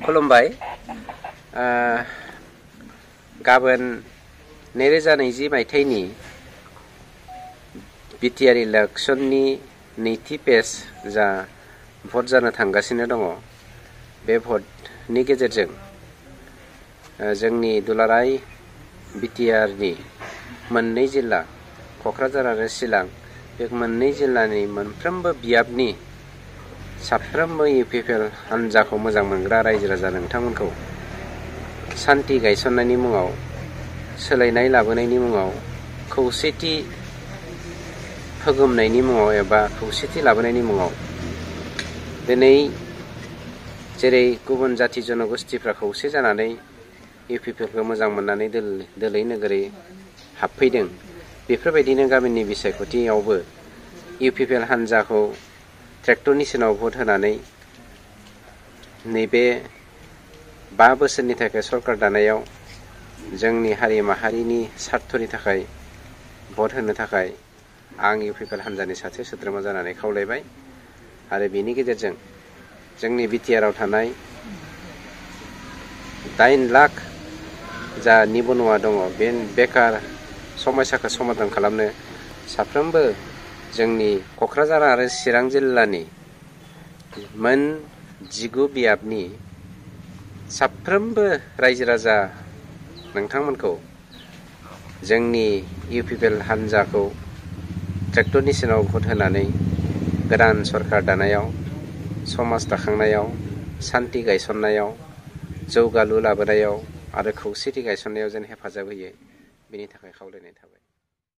खुलुमबाय। गाबोन 2020 मायथाइनि बिटिआर इलेक्शननि नैथि पेज जा भट जानो थांगासिनो दङ, बे भटनि गेजेरजों जोंनि दुलाराय बिटिआरनि मोननै जिल्ला क'क्राझार आरो चिरां, बे मोननै जिल्लानि मोनफ्रोमबो बियाबनि साफ्रोमबो इउपिपिएल हान्जाखौ मोजां मोनग्रा रायजो राजा नोंथांमोनखौ सान्थि गायसननायनि मुङाव, सोलायनाय लाबोनायनि मुङाव, खौसेथि फोगोमनायनि मुङाव एबा खौसेथि लाबोनायनि मुङाव दिनै जेरै गुबुन जाथि जनगोष्ठीफ्रा खौसे जानानै इउपिपिएलखौ मोजां मोननानै दोलै नोगोरै हाबफैदों, बेफोरबायदिनो गामिनि बिसायख'थियावबो इउपिपिएल हान्जाखौ ट्रेक्टरनि सिनाव भट होनानै नैबे 5 बोसोरनि थाखाय सरकार दानायाव जोंनि हारि माहारिनि सार्थनि थाखाय भट होनो थाखाय आं इउपिपिएल हान्जानि सासे सोद्रोमा जानानै खावलायबाय। आरो बेनि गेजेरजों जोंनि बिटिआरआव थानाय 8 लाख जा निबनुवा दङ, बे बेकार समस्याखौ समाधान खालामनो साफ्रोमबो जोंनि क'क्राझार आरो चिरां जिल्लानि मोन 19 बियाबनि साफ्रोमबो रायजो राजा नोंथांमोनखौ जोंनि इउपिपिएल हान्जाखौ ट्रेक्टरनि सिनाव भट होनानै गोदान सरकार दानायाव, समाज दाखांनायाव, सान्थि गायसननायाव, जौगालु लाबोनायाव आरो खौसेथि गायसननायाव जेन हेफाजाब होयो, बेनि थाखाय खावलायनाय थाबाय।